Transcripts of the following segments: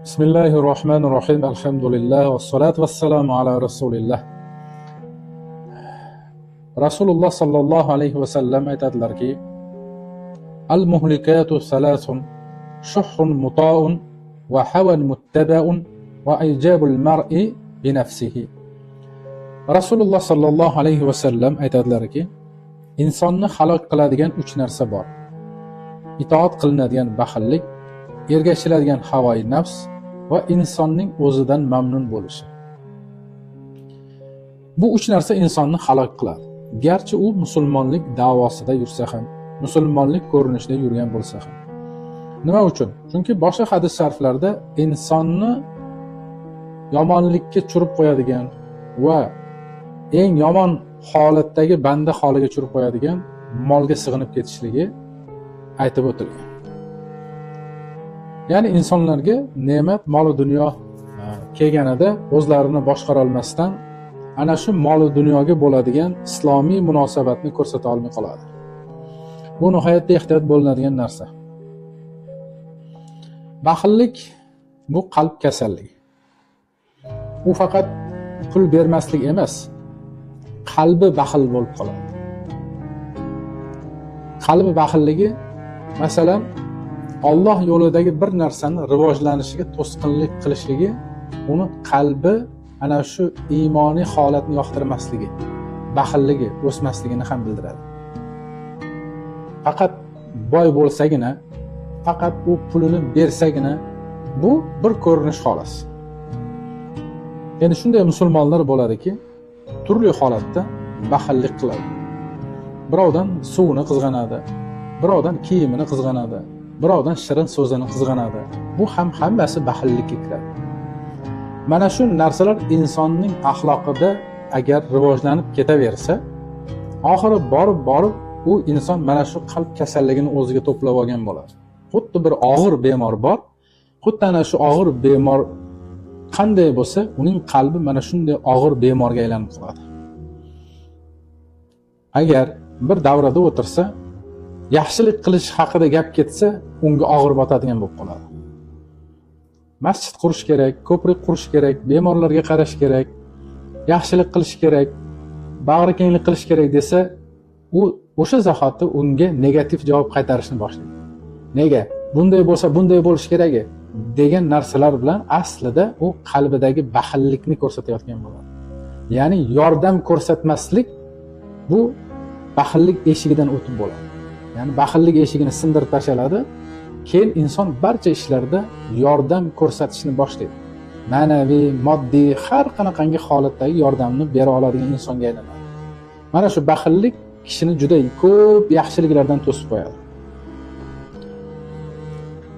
Bismillahi rohmanir rohim. Alhamdulillah vassalotu vassalamu ala rasulillah. Rasululloh sollallohu alayhi vasallam aytadilarki: Al muhlikatu salasun shuhhun muta'un va havan muttabaun va ijabul mar'i bi nafsihi. Rasululloh sollallohu alayhi vasallam aytadilarki, insonni halok qiladigan uch narsa bor. Itoat qilinadigan baxillik, ergashiladigan havoi nafs va insonning o'zidan mamnun bo'lishi. Bu uch narsa insonni halok qiladi. Garchi u musulmonlik da'vosida yursa ham, musulmonlik ko'rinishida yurgan bo'lsa ham. Nima uchun? Chunki boshqa hadis shariflarda insonni yomonlikka tushirib qo'yadigan va eng yomon holatdagi banda holiga tushirib qo'yadigan molga sig'inib ketishligi aytib o'tilgan. Ya'ni insonlarga ne'mat, mol dunyo kelganida o'zlarini boshqara olmasdan ana shu mol dunyoga bo'ladigan islomiy munosabatni ko'rsata olmay qoladi. Bu nihoyatda ehtiyot bo'linadigan narsa. Baxillik bu qalb kasalligi. U faqat pul bermaslik emas, qalbi baxil bo'lib qoladi. Qalbi baxilligi, masalan, Alloh yo'lidagi bir narsani rivojlanishiga to'sqinlik qilishligi, uni qalbi ana shu iymoniy holatni yoqtirmasligi, baxilligi o'smasligini ham bildiradi. Faqat boy bo'lsagina, faqat u pulini bersagina, bu bir ko'rinish xolos. Endi shunday musulmonlar bo'ladiki, turli holatda baxillik qiladi. Birovdan suvini qizg'anadi, birovdan kiyimini qizg'anadi, birovdan shirin so'zini qizg'anadi. Bu ham hammasi baxillikka kiradi. Mana shu narsalar insonning axloqida agar rivojlanib ketaversa, oxiri borib borib u inson mana shu qalb kasalligini o'ziga to'plab olgan bo'ladi. Xuddi bir og'ir bemor bor, xuddi ana shu og'ir bemor qanday bo'lsa, uning qalbi mana shunday og'ir bemorga aylanib qoladi. Agar bir davrada o'tirsa, yaxshilik qilish haqida gap ketsa, unga og'ir botadigan bo'lib qoladi. Masjid qurish kerak, ko'prik qurish kerak, bemorlarga qarash kerak, yaxshilik qilish kerak, bag'rikenglik qilish kerak desa, u o'sha zahoti unga negativ javob qaytarishni boshlaydi. Nega? Bunday bo'lsa, bunday bo'lishi kerak degan narsalar bilan aslida u qalbidagi baxillikni ko'rsatayotgan bo'ladi. Ya'ni yordam ko'rsatmaslik bu baxillik eshigidan o'tib bo'ladi. Ya'ni baxillik eshigini sindirib tashladi, keyin inson barcha ishlarda yordam ko'rsatishni boshlaydi. Ma'naviy, moddiy, har qanaqangi holatdagi yordamni bera oladigan insonga aylanadi. Mana shu baxillik kishini juda ko'p yaxshiliklardan to'sib qo'yadi.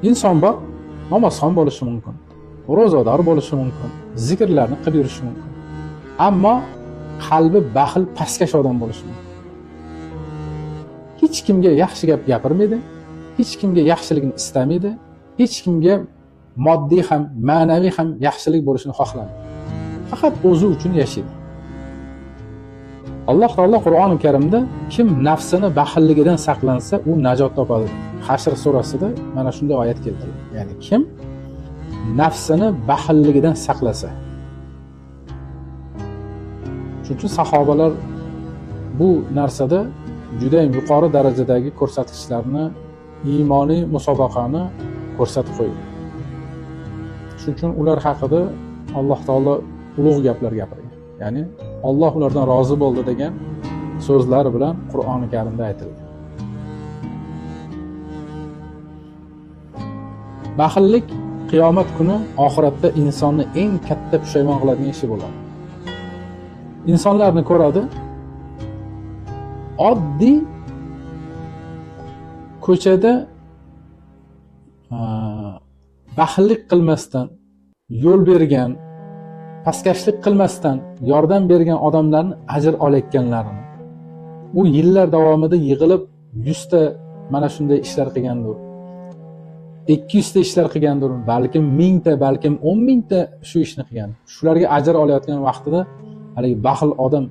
Inson bor, namozxon bo'lishi mumkin, ro'zador bo'lishi mumkin, zikrlarni qilib yurishi mumkin. Ammo qalbi baxil, pastkash odam bo'lishi mumkin. Hech kimga yaxshi gap gapirmaydi, hech kimga yaxshilikni istamaydi, hech kimga moddiy ham, ma'naviy ham yaxshilik bo'lishini xohlamaydi. Faqat o'zi uchun yashaydi. Alloh taolo Qur'oni Karimda kim nafsini baxilligidan saqlansa, u najot topadi. Hashr surasida mana shunday oyat keltirilgan. Ya'ni kim nafsini baxilligidan saqlasa. Shuning uchun sahobalar bu narsada juda ham yuqori darajadagi ko'rsatkichlarni, iymoniy musobaqani ko'rsatib qo'ygan. Shuning uchun ular haqida Alloh taolo ulug' gaplar gapirgan. Ya'ni Alloh ulardan rozi bo'ldi degan so'zlar bilan Qur'oni Karimda aytilgan. Baxillik qiyomat kuni oxiratda insonni eng katta pushaymon qiladigan ishi bo'ladi. Insonlarni ko'radi, oddiy ko'chada baxillik qilmasdan, yo'l bergan, pastkashlik qilmasdan yordam bergan odamlarni ajr olayotganlarini, u yillar davomida yig'ilib 100 ta mana shunday ishlar qilgandir, 200 ta ishlar qilgandir, balkim 1000 ta, balkim 10 000 ta shu ishni qilgan. Shularga ajr olayotgan vaqtida haligi baxil odam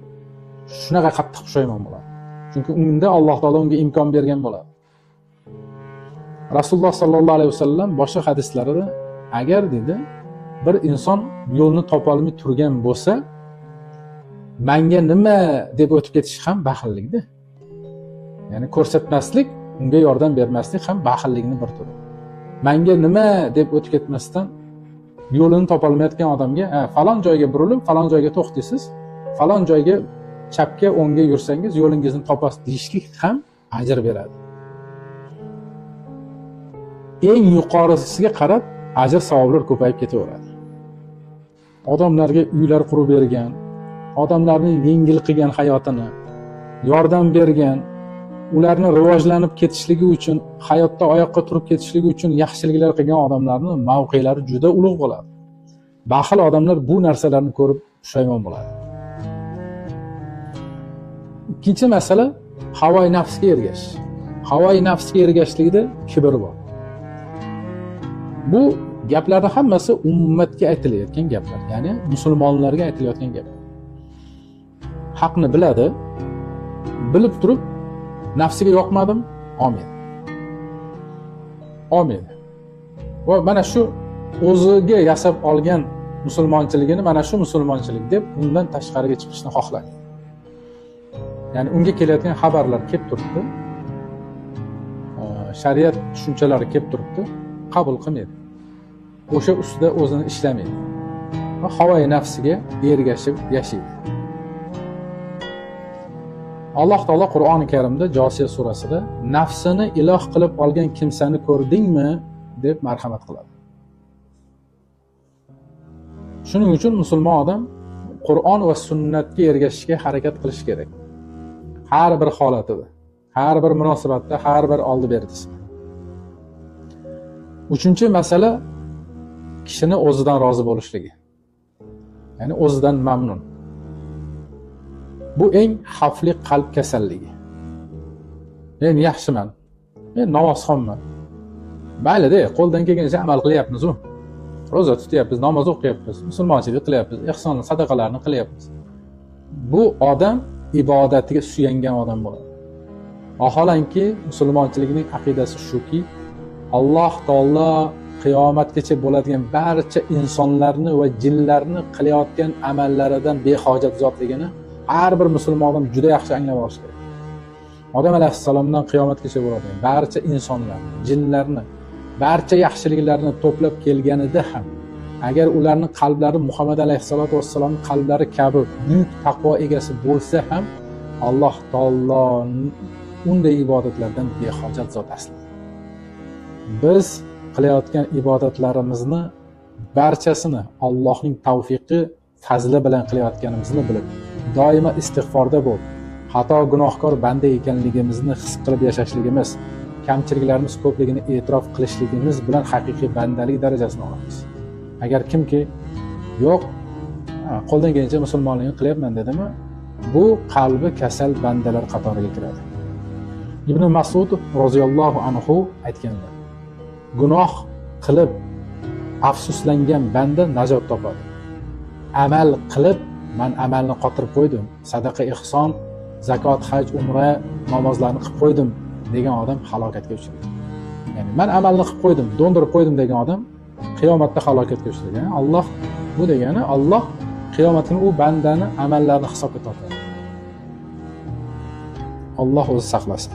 shunaqa qattiq pushaymon bo'ladi. Chunki unda Alloh taolo unga imkon bergan bo'ladi. Rasululloh sollallohu alayhi vasallam boshqa hadislarida Agar dedi bir inson yo'lni topolmay turgan bo'lsa, menga nima deb o'tib ketish ham baxillikda. Ya'ni ko'rsatmaslik, unga yordam bermaslik ham baxillikning bir turi. Menga nima deb o'tib ketmasdan yo'lini topolmayotgan odamga falon joyga burilib, falon joyga to'xtaysiz, falon joyga chapga, o'ngga yursangiz yo'lingizni topasiz deyishlik ham ajr beradi. Eng yuqorisiga qarab ajr savoblar ko'payib ketaveradi. Odamlarga uylar qurib bergan, odamlarni yengil qilgan hayotini, yordam bergan, ularni rivojlanib ketishligi uchun, hayotda oyoqqa turib ketishligi uchun yaxshiliklar qilgan odamlarning mavqelari juda ulug' bo'ladi. Baxil odamlar bu narsalarni ko'rib pushaymon bo'ladi. Ikkinchi masala havoi nafsga ergashish. Havoi nafsga ergashishlikda kibr bor. Bu gaplarning hammasi ummatga aytilayotgan gaplar, ya'ni musulmonlarga aytilayotgan gaplar. Haqni biladi, bilib turib nafsiga yoqmadim, olmaydi. Olmaydi. Va mana shu o'ziga yasab olgan musulmonchiligini mana shu musulmonchilik deb undan tashqariga chiqishni xohladi. Ya'ni unga kelayotgan xabarlar kelib turibdi, shariat tushunchalari kelib turibdi, qabul qilmaydi. O'sha ustida o'zini ishlamaydi. Va havoi nafsiga ergashib yashaydi. Alloh taolo Qur'oni Karimda Josiya surasida nafsini iloh qilib olgan kimsani ko'rdingmi deb marhamat qiladi. Shuning uchun musulmon odam Qur'on va sunnatga ergashishga harakat qilish kerak. Har bir holatida, har bir munosabatda, har bir oldi berdisida. Uchinchi masala kishini o'zidan rozi bo'lishligi. Ya'ni o'zidan mamnun. Bu eng xavfli qalb kasalligi. Men yaxshiman, men namozxonman. Mayli-da, qo'ldan kelgancha amal qilyapmiz-u. Ro'za tutyapmiz, namoz o'qiyapmiz, musulmonchilik qilyapmiz, ehson sadaqalarni qilyapmiz. Bu odam ibodatiga suyangan odam bo'ladi. Vaholanki musulmonchilikning aqidasi shuki, Alloh taolo qiyomatgacha bo'ladigan barcha insonlarni va jinlarni qilayotgan amallaridan behojat zotligini har bir musulmon odam juda yaxshi anglab olishi kerak. Odam alayhissalomdan qiyomatgacha bo'ladigan barcha insonlarni, jinlarni, barcha yaxshiliklarni to'plab kelganida ham agar ularning qalblari Muhammad alayhissalatu vassalomning qalblari kabi buyuk taqvo egasi bo'lsa ham Alloh taolo unday ibodatlardan behojat zot aslida. Biz qilayotgan ibodatlarimizni barchasini Allohning tavfiqi, fazli bilan qilayotganimizni bilib, doimo istig'forda bo'lib, xato gunohkor banda ekanligimizni his qilib yashashligimiz, kamchiliklarimiz ko'pligini e'tirof qilishligimiz bilan haqiqiy bandalik darajasini olamiz. Agar kimki yo'q, qo'ldan kelgancha musulmonlikni qilyapman dedimi, bu qalbi kasal bandalar qatoriga kiradi. Ibn Mas'ud roziyallohu anhu aytganlar: gunoh qilib afsuslangan banda najot topadi. Amal qilib, men amalni qotirib qo'ydim, sadaqa, ihson, zakot, haj, umra, namozlarni qilib qo'ydim degan odam halokatga uchraydi. Ya'ni men amalni qilib qo'ydim, do'ndirib qo'ydim degan odam qiyomatda halokatga uchraydi. Ya'ni Alloh bu degani Alloh qiyomat kuni u bandani amallarini hisobga tortadi. Alloh o'zi saqlasin.